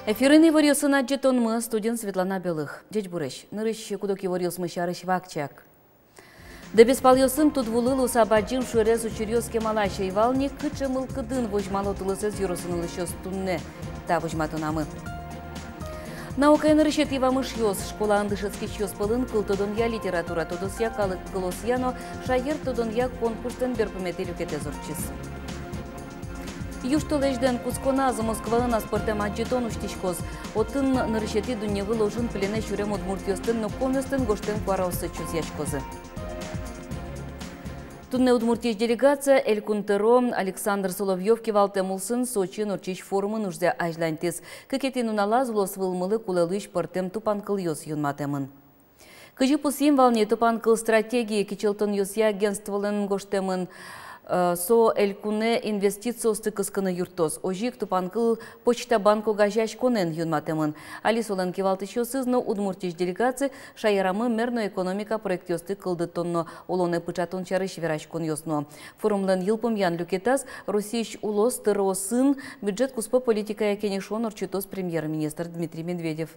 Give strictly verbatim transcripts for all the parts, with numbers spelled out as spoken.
Эфирын иворъёсын адӟытонмы, студиын Светлана Белых. Ӟечбуресь! Нырысь куд-ог иворъёсмы сярысь вакчияк. Дэбес палъёсын тудвулы луыса бадӟым шуэрес учыръёс кемалась ӧй вал ни. Кыӵе мылкыдын возьмало тулысэз ёросын улӥсьёс туннэ? Та возьматонамы. Наукаын нырысетӥ вамышъёс. Школаын дышетскисьёс пӧлын кылтодонъя, литература тодосъя, калык кылосъя но шаертодонъя конкурслэн берпуметӥ люкетэз ортчиз. Южтолэзьлэн кутсконаз Москваын аспӧртэм адӟытон усьтӥськоз. Отын нырысетӥ дунневыл ожын пленэ сюрем удмуртъёслэн но комиослэн гожтэм куараоссы чузъяськозы. Туннэ Удмуртиысь делегация Элькун тӧро Александр Соловьёв кивалтэм улсын Сочиын ортчись форумын ужзэ азьланьтӥз. Кыкетӥ нуналаз улосвылмылы кулэ луись пӧртэм тупанкылъёс юнматэмын. Кызьы пусйим вал ни, тупанкыл стратегия кичӧлтонъёсъя агентстволэн гожтэмын, э, со элькунэ инвестициосты кыскыны юрттоз. Озьы ик тупанкыл почта банк огазеяськонэн юнматэмын. Али солэн кивалтӥсьёсыз но Удмуртиысь делегация шаерамы мер но экономика проектъёсты кылдытон но улонэ пыӵатон сярысь вераськонъёс нуо. Форумлэн йылпумъян люкетаз Россиысь улос тӧроосын бюджет куспо политикая кенешон ортчытоз премьер-министр Дмитрий Медведев.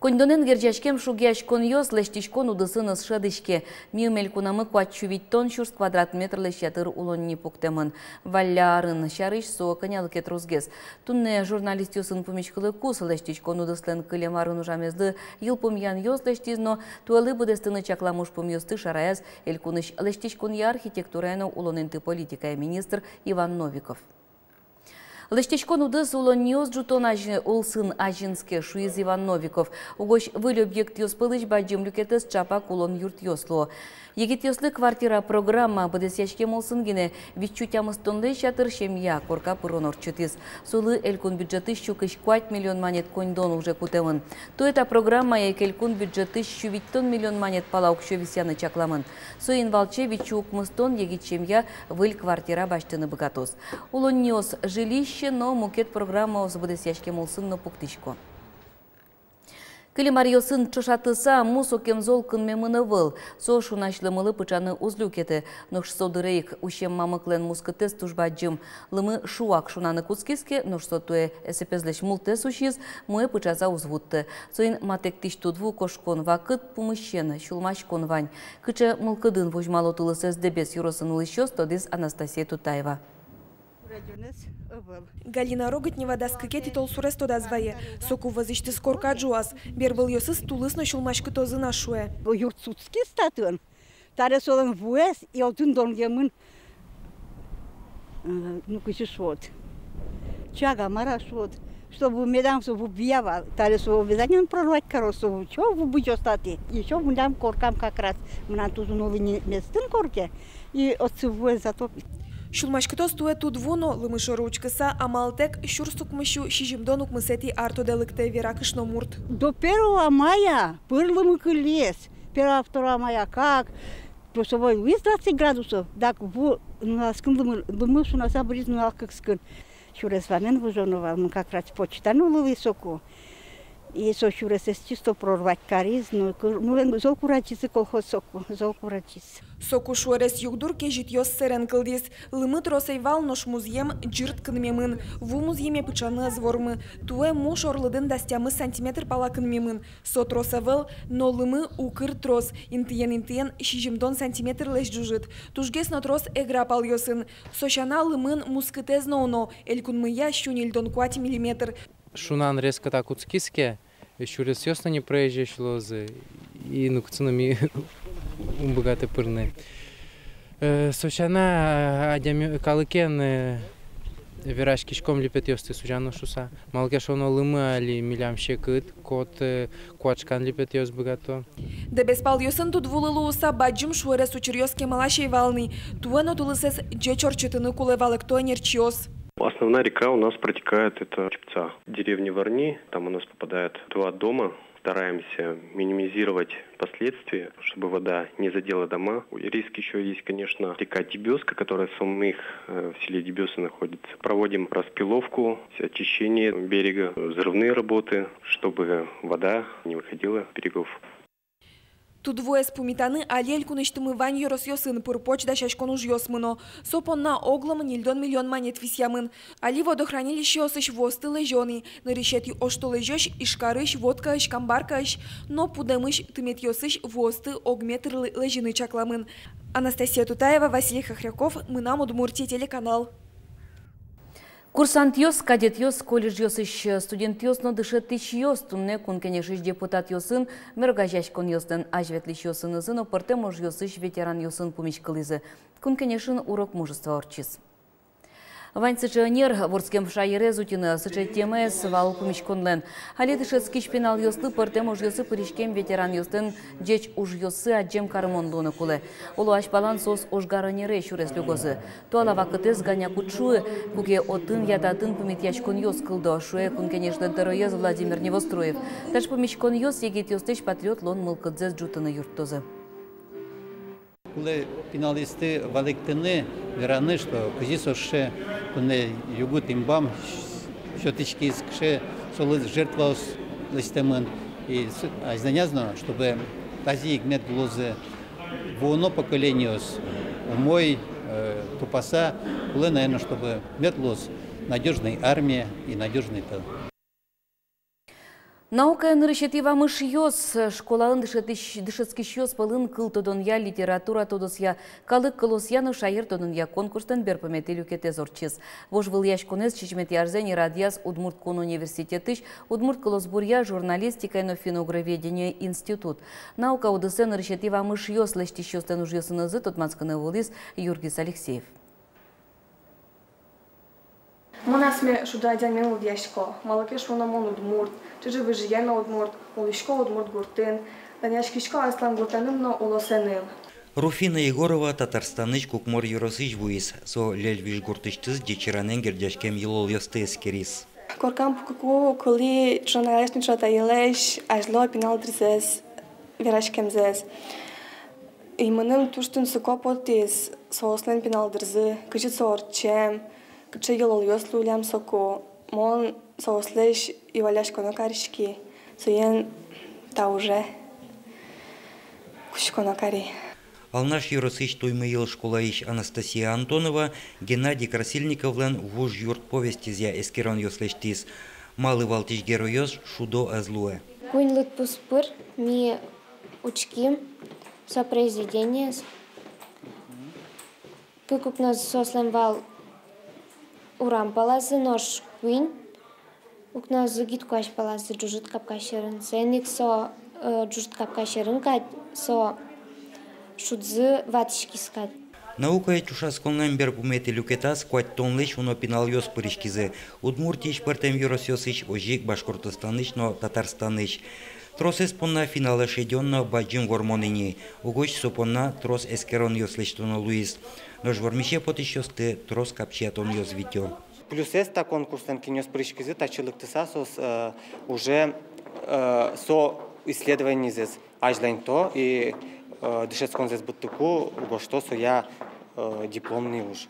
Коньдонэн герӟаськем шугъяськонъёс лэсьтӥськон удысын ӧз шӧдӥське. Миым элькунамы куать сю витьтон сюрс квадрат метрлэсь ятыр улонни пуктэмын. Валля арын сярысь со кӧнялы ке тросгес. Туннэ журналистъёсын пумиськылыкуз лэсьтӥськон удыслэн кылем арын ужамезлы йылпумъянъёс лэсьтӥз но туэлы быдэстыны чаклам ужпумъёсты шараяз элькунысь лэсьтӥськонъя, архитектурая но улон инты политикая министр Иван Новиков. Лэсьтӥськон удыс улонниос ӝутон азь-, улсын азинске, шуиз Иван Новиков. Угось выль объектъёс пӧлысь бадӟым люкетэз ӵапак улон юртъёс луо. Егитъёслы квартира программа быдэсъяськем улсын гинэ витьсю тямыстонлэсь ятыр семья корка пырон ортчытӥз. Солы элькун бюджетысь сю кызь куать миллион манет коньдон уже кутэмын. Туэ та программая ик элькун бюджетысь сю витьтон миллион манет пала уксё висъяны чакламын. Соин валче витьсю укмыстон егит семья выль квартира басьтыны быгатоз. Улонниос жилище но мукет программаос быдэсъяськем улсын но пуктӥсько. Кылем аръёсын ӵошатыса, му сокем зол кынмемын ӧвӧл. Со шунась лымылы пыӵаны уз люкеты. Нош со дыре ик усем мамыклэн мускытэз туж бадӟым. Лымы шуак шунаны кутскиз ке, нош со туэ эсэпезлэсь мултэс усиз, муэ пыӵаса уз вутты. Соин матэктӥсь тудву кошкон вакыт пумысен сюлмаськон вань. Кыӵе мылкыдын возьмало тулысэз Дэбес ёросын улӥсьёс, тодӥз Анастасия Тутаева. Галина Роготнева дас кыкетӥ толсурез тодаз вае. Соку вӧзысьтыз корка ӝуаз. Бервылъёсыз тулыс но сюлмаськытозы на, шуэ. Юрт сутскиз татын. Таре солэн вуэз и отын донгемын, э, ну, кызьы шуод. Чага мар-а шуод. Чтобы медам со ву бия вал. Таре со обязательно прорвать кароз, со ву чо ву бызёз татын. Ещё мынам коркам как раз. Мынам туж нуллы ни местын корке. И отсы вуэн затопит. Сюлмаськытоз туэ тудву но, лымы шоры учкыса, амалтэк сюрс укмыссю сизьымдон укмысэтӥ ар тодэ лыктэ, вера кышномурт. До первого мая пыр лымы кылиз. Первого, второго мая как плюсовой луиз двадцать градусов. Дак ву нуналскын лымы, лымы шунаса быриз нунал кыкскын. Сюрес вамен вужоно вал, мон как раз почта нуллылӥ соку. И со сюресэз чисто прорвать кариз, ну, ку-, ну, зол курадӟизы колхоз соку, зол курадӟиз. Соку шуэрес югдур кезьытъёс сэрен кылдӥз. Лымы трос ӧй вал, нош музъем ӟырт кынмемын. Ву музъеме пыӵаны ӧз вормы. Туэ му шорлыдын дас тямыс сантиметр пала кынмемын. Со трос ӧвӧл, но лымы укыр трос, интыен-интыен сизьымдон сантиметрлэсь ӝужыт. Тужгес но трос Эгра палъёсын. Со сяна лымын мускытэз но уно, элькунмыя сю ньыльдон куать миллиметр. Шунан резко та кутскиз ке, сюресъёс но непроезжеесь луозы, и нокытчы но ми ум быгаты пырны. Э, со сяна, э, адями, калыкен, э, вераськиськом липетъёсты сузяно шуса. Малы ке шуоно, лымы али милям секыт, кот, э, куашкан липетъёс быгато. Дэбес палъёсын тудвулы луыса бадӟым шуэрес учыръёс кемалась ӧй вал ни. Туэ но тулысэз ӟеч ортчытыны кулэ, валэкто ӧнерчиос. Основная река у нас протекает, это Чепца. Деревня Варни, там у нас попадает два дома. Стараемся минимизировать последствия, чтобы вода не задела дома. Риск ещё есть, конечно, река Дебёска, которая в самих, э, в селе Дебёсы находится. Проводим распиловку, очищение берега, взрывные работы, чтобы вода не выходила с берегов. Тудвуэз пумитаны али элькунысьтымы вань ёросъёсын пыр-поч дасяськон ужъёс мыно. Со понна оглом ньыльдон миллион манет висъямын. Али водохранилищеосысь вуосты лэзёно ини. Нырысетӥ оштолэзёзь Ижкарысь, Воткаысь, Камбаркаысь но Пудэмысь тыметъёсысь вуосты ог метрлы лэзьыны чакламын. Анастасия Тутаева, Василий Хохряков, «Мынам Удмуртие» телеканал. Курсантъёс, кадетъёс, колледжъёсысь студентъёс но дышетӥсьёс туннэ Кун Кенешысь депутатъёсын, мӧргазеяськонъёслэн азьветлӥсьёсынызы но пӧртэм ужъёсысь ветеранъёсын пумиськылӥзы. Кун Кенешын урок мужества ортчиз. Вань сыӵе ӧнер — вордскем шаерез утьыны. Сыӵе темаез вал пумиськонлэн. Али дышетскись пиналъёслы пӧртэм ужъёсы пыриськем ветеранъёслэн ӟеч ужъёссы адӟем карымон луыны кулэ. Оло, азьпалан соос ожгар ӧнерез сюрес люкозы. Туала вакытэз Ганяк уд шуы, куке отын я татын пумитъяськонъёс кылдо, шуэ Кун Кенешлэн тӧроез Владимир Невоструев. Таӵе пумиськонъёс егитъёслэсь патриот луон мылкыдзэс ӝутыны юрттозы. Кулэ пиналъёсты валэктыны, вераны, что кызьы со сыӵе туннэ югыт инбам сётӥськиз, кыӵе солы жертваос лэсьтэмын. И с-, азьланяз но, чтобы тазьы ик мед луозы вуоно поколениос, умой, э, тупаса, кулэ, наверно, чтобы мед луоз надёжной армия и надёжный тыл. Наукая нырысетӥ вамышъёс. Школаын дышетӥсь-, дышетскисьёс пӧлын кыл тодонъя, литература тодосъя, калык кылосъя но шаертодонъя конкурслэн берпуметӥ люкетэз ортчиз. Вожвылъяськонэз сизьыметӥ арзэ ини радъяз Удмурт кун университетысь удмурт кылосбуръя, журналистикая но финно-угроведения институт. Наука удысэ нырысетӥ вамышъёс лэсьтӥсьёслэн ужъёсынызы тодматскыны вуылӥз Юргис Алексеев. Мон асме шудо адямиен лыдъясько, малы ке шуоно мон удмурт, чыжы-выжые но удмурт, улӥсько удмурт гуртын, данъяськисько аслам гуртэным но улосэным. Руфина Егорова Татарстанысь Кукмор ёросысь вуиз. Со Лельвиж гуртысьтыз ӟечыранэн герӟаськем йылолъёсты эскериз. Коркам пукыку кылӥ ӵошатаелэсь но ӵошатаелэсь азьло пинал дырзэс вераськемзэс. И мыным туж тунсыко потӥз соослэн пинал дырзы, кызьы со ортчем, кыӵе йылолъёс луыллям соку. Мон соослэсь юалляськоно кариськи, соин та уже кутсконо кари. Алнаш ёросысь Туймыйыл школаысь Анастасия Антонова Геннадий Красильниковлэн «Вуж юрт» повестезъя эскеронъёс лэсьтӥз. Малы валтӥсь геройёс шудо ӧз луэ? Куинь лыдпус пыр ми учким со произведениез. Кык укноез соослэн вал урам палазы, нош куинь укноез егит куазь палазы, ӝужыт капка сьӧрын. Соин ик со, э, ӝужыт капка сьӧрын кадь, со шудзы ватӥськиз кадь. Наукая ӵошатсконлэн берпуметӥ люкетаз куатьтонлэсь уно пиналъёс пыриськизы. Удмуртиысь пӧртэм ёросъёсысь, озьы ик Башкортостанысь но Татарстанысь. Тросэз понна финалэ шедён но бадӟым вормон ини. Угось со понна трос эскеронъёс лэсьтоно луиз. Нош вормисе потӥсьёсты трос капчиятонъёс витё. Плюсэз та конкурслэн: кинъёс пыриськизы, татчы лыктыса соос, э, уже, э, со исследованизэс азьланьто и, э, дышетсконзэс быдтыку гожто соя, э, дипломный уж.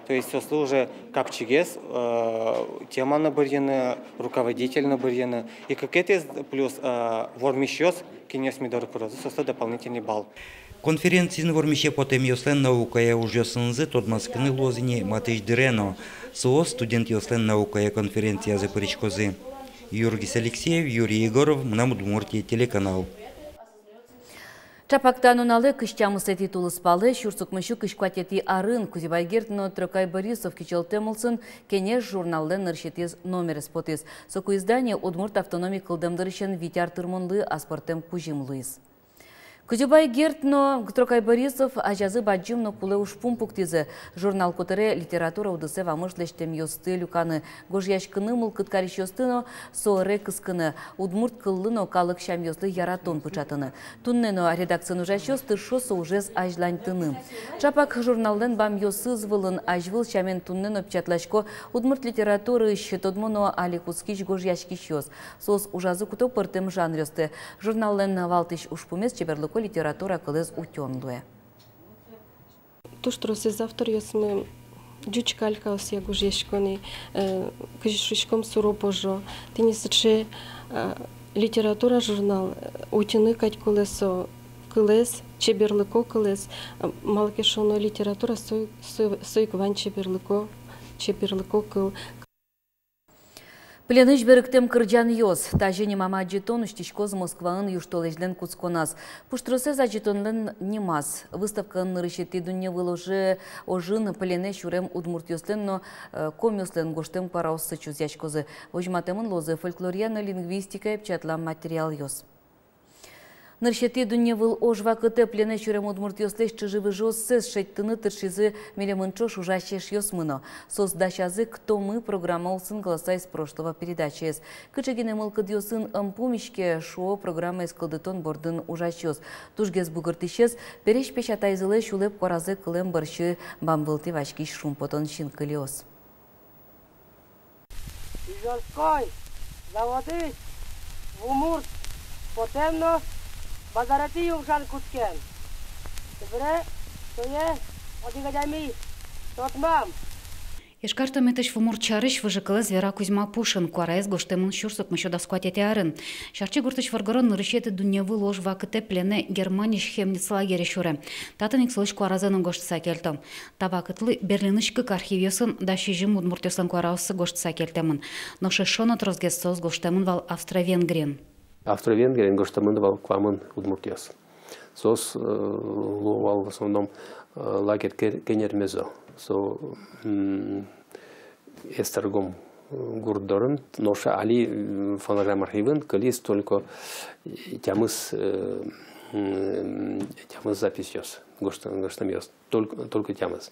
То есть соослы уже капчигес, э, тема но бырйыны, руководитель но бырйыны. И кыкетӥез плюс, э, вормисьёс, кинъёс ми доры пырозы, соослы дополнительный балл. Конференциын вормисе потэмъёслэн наукая ужъёсынызы тодматскыны луоз ини матысь дыре но. Соос студентъёслэн наукая конференциязы пыриськозы. Юргис Алексеев, Юрий Егоров, «Мынам Удмуртие» телеканал. Чапак та нуналэ, кызь тямысэтӥ тулыспалэ, сюрс укмыссю кызь куатетӥ арын, Кузебай Герд но Трокай Борисов кичӧлтэм улсын «Кенеш» журналлэн нырысетӥез номерез потӥз. Соку издание удмурт автономи кылдэм дырысен вить ар тырмонлы аспӧртэм кузьым луиз. Кузебай Герд но Трокай Борисов азязы бадӟым но кулэ ужпум пуктӥзы. Журнал котыре литература удысэ вамыш лэсьтэмъёсты люканы, гожъяськыны мылкыд карисьёсты но со ӧре кыскыны, удмурт кыллы но калык сямъёслы яратон пыӵатыны. Туннэ но редакциын ужасьёс тыршо со ужез азьланьтыны. Чапак журналлэн бамъёсыз вылын азьвыл сямен туннэ но печатласько удмурт литератураысь тодмо но али кутскись гожъяськисьёс. Соос ужазы куто пӧртэм жанръёсты. Журналлэн валтӥсь ужпумез чеберлыко литература кылэз утён луэ. Туж тросэз авторъёсмы ӟуч калькаосъя гожъясько ни, э, кызьы шуиськом, суро-пожо. Тӥни сыӵе, э, литература журнал, э, утьыны кадь кулэ со, Кылэз, чеберлыко кылэз, э, малы ке шуоно, литература со, со, со ик вань чеберлыко, чеберлыко кыл. Пленысь берыктэм кырӟанъёс. Тазьы нимам адӟытон усьтӥськоз Москваын южтолэзьлэн кутсконаз. Пуштросэз адӟытонлэн нимаз. Выставкаын нырысетӥ дунневыл оже ожын пленэ сюрем удмуртъёслэн но, э, комиослэн гожтэм куараоссы чузъяськозы. Возьматэмын луозы фольклоръя но лингвистикая печатлам материалъёс. Нырысетӥ дунневыл ож вакытэ пленэ сюрем удмуртъёслэсь чыжы-выжыоссэс шедьтыны тыршизы милемын ӵош ужась эшъёсмы но. Соос дасязы «Кто мы» программа улсын «Голоса из прошлого» передачаез. Кыӵе гинэ мылкыдъёсын ӧм пумиське, шуо программаез кылдытон бордын ужасьёс. Тужгес бугыртӥсез — пересь песятайзылэсь улэп куаразэ кылэм бӧрсьы бамвылтӥ васькись шумпотон синкылиос. Ижевской заводысь вумурт потэм но базаретӥ юмшан кутске. Собере сое одӥг адями тодмам. Ижкар тыметысь вумурт сярысь выжыкылэз вера Кузьма Пушин. Куараез гожтэмын сюрс укмыссю дас куатетӥ арын. Сярсигуртысь воргорон нырысетӥ дунневыл ож вакытэ пленэ Германиысь Хемниц лагере сюре. Татын ик солэсь куаразэ но гожтыса кельто. Та вакытлы Берлинысь кык архивъёсын дас сизьым удмуртъёслэн куараоссы гожтыса кельтэмын. Нош эшшо но тросгес соос гожтэмын вал Австро-Венгриын. Австро-Венгриын гожтэмын вал куамын удмуртъёс. Соос, э, луо вал в основном, э, лагерь Кер-, Кенермезо. Со, м, Эстергом, э, гурт дорын, нош али, м, фонограмм архивын кылиз только, э, тямыс, э, м, тямыс записьёс, гожт-, гожтэмъёс. Только, только тямыс.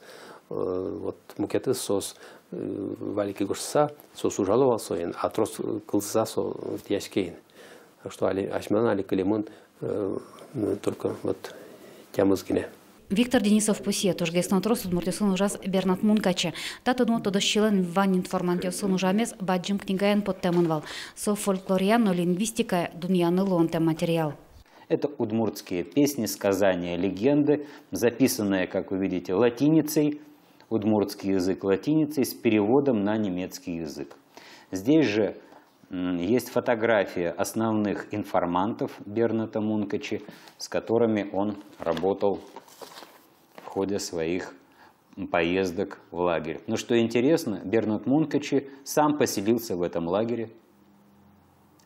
Э, вот мукетыз соос, э, валике гожтыса, соос ужало вал соин, а трос кылзыса со тӥяське ини. Так что али, асьмелэн али кылемын, э, ну, только вот тямыс гинэ. Виктор Денисов пусъе, тужгес но трос удмуртъёсын ужаз Бернат Мункачи. Та тодмо тодосчилэн вань информантъёсын ужамез бадӟым книгаен поттэмын вал. Со фольклоръя но лингвистикая дунъяны луонтэм материал. Это удмуртские песни, сказания, легенды, записанные, как вы видите, латиницей, удмуртский язык латиницей с переводом на немецкий язык. Здесь же, м, есть фотография основных информантов Берната Мункачи, с которыми он работал в ходе своих поездок в лагерь. Но что интересно, Бернат Мункачи сам поселился в этом лагере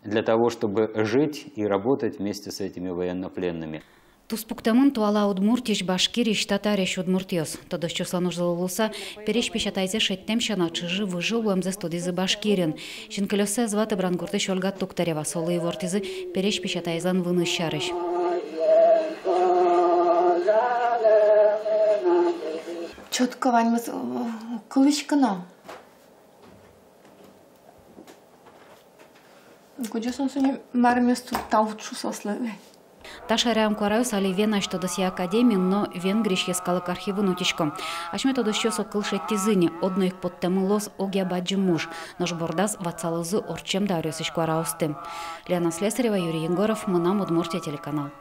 для того, чтобы жить и работать вместе с этими военнопленными. Туспуктэмын туала Удмуртиысь, Башкириысь, Татариысь удмуртъёс. Тодосчиослэн ужзылы луыса, пересь песятайзэ шедьтэм сяна, чыжы-выжы луэмзэс тодӥзы Башкириын. Синкылиоссэ ӧз ваты Брангуртысь Ольга Туктарева, солы ивортӥзы пересь песятайзылэн выныз сярысь. Чётко ваньмыз, э, кылӥське но. Кудӥз со сыӵе, мар мес туж тау шу соослы. Та шараям куараос али Венаысь тодосъя академиын но Венгриысь йӧскалык архивын утисько. Асьме тодосчиос огкыл шедьтӥзы ини, одно ик поттэмын луоз огъя бадӟым уж, нош бордаз ватсалозы ортчем дауръёсысь куараосты. Лена Слесарева, Юрий Егоров, «Мынам Удмуртие» телеканал.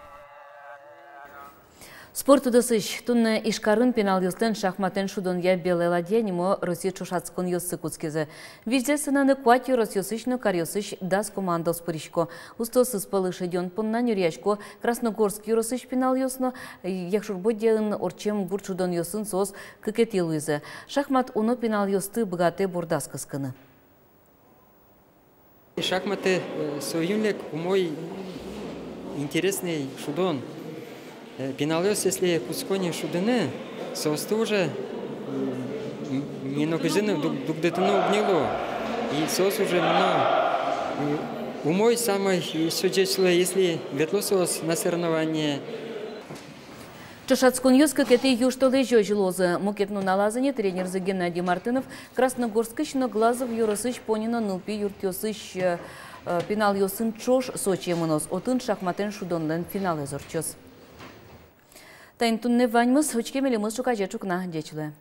Спорт удысысь. Туннэ Ижкарын пиналъёслэн шахматэн шудонъя «Белая ладья» нимо Россиысь ӵошатсконъёссы кутскизы. Визьзэ сынаны куать ёросъёсысь но каръёсысь дас командаос пырисько. Устоосыз пӧлы шедён понна нюръясько Красногорск ёросысь пиналъёс но. Якшур-Бӧдьяын ортчем гурт шудонъёсын соос кыкетӥ луизы. Шахмат уно пиналъёсты быгатэ бордаз кыскыны. Шахматы, э, со юн лек умой, интересный шудон. Э, пиналъёс, если кутско ни шудыны, соосты уже, м, м, нокызьы но дуг-, дугдытыны уг ни лу. И соос уже мыно, э, умой самой, э, со ӟечлы, если ветло соос на соревнование. Ӵошатсконъёс кыкетӥ южтолэзёзь луозы. Мукет нуналаз ини тренерзы Геннадий Мартынов Красногорскысь но Глазов ёросысь понино нылпи юртъёсысь, э, э, пиналъёсын ӵош Сочие мыноз. Отын шахматэн шудонлэн финалэз ортчоз. Таин туннэ ваньмыз. Учке милемыз ӵуказе ӵукна. Ӟеч луэ.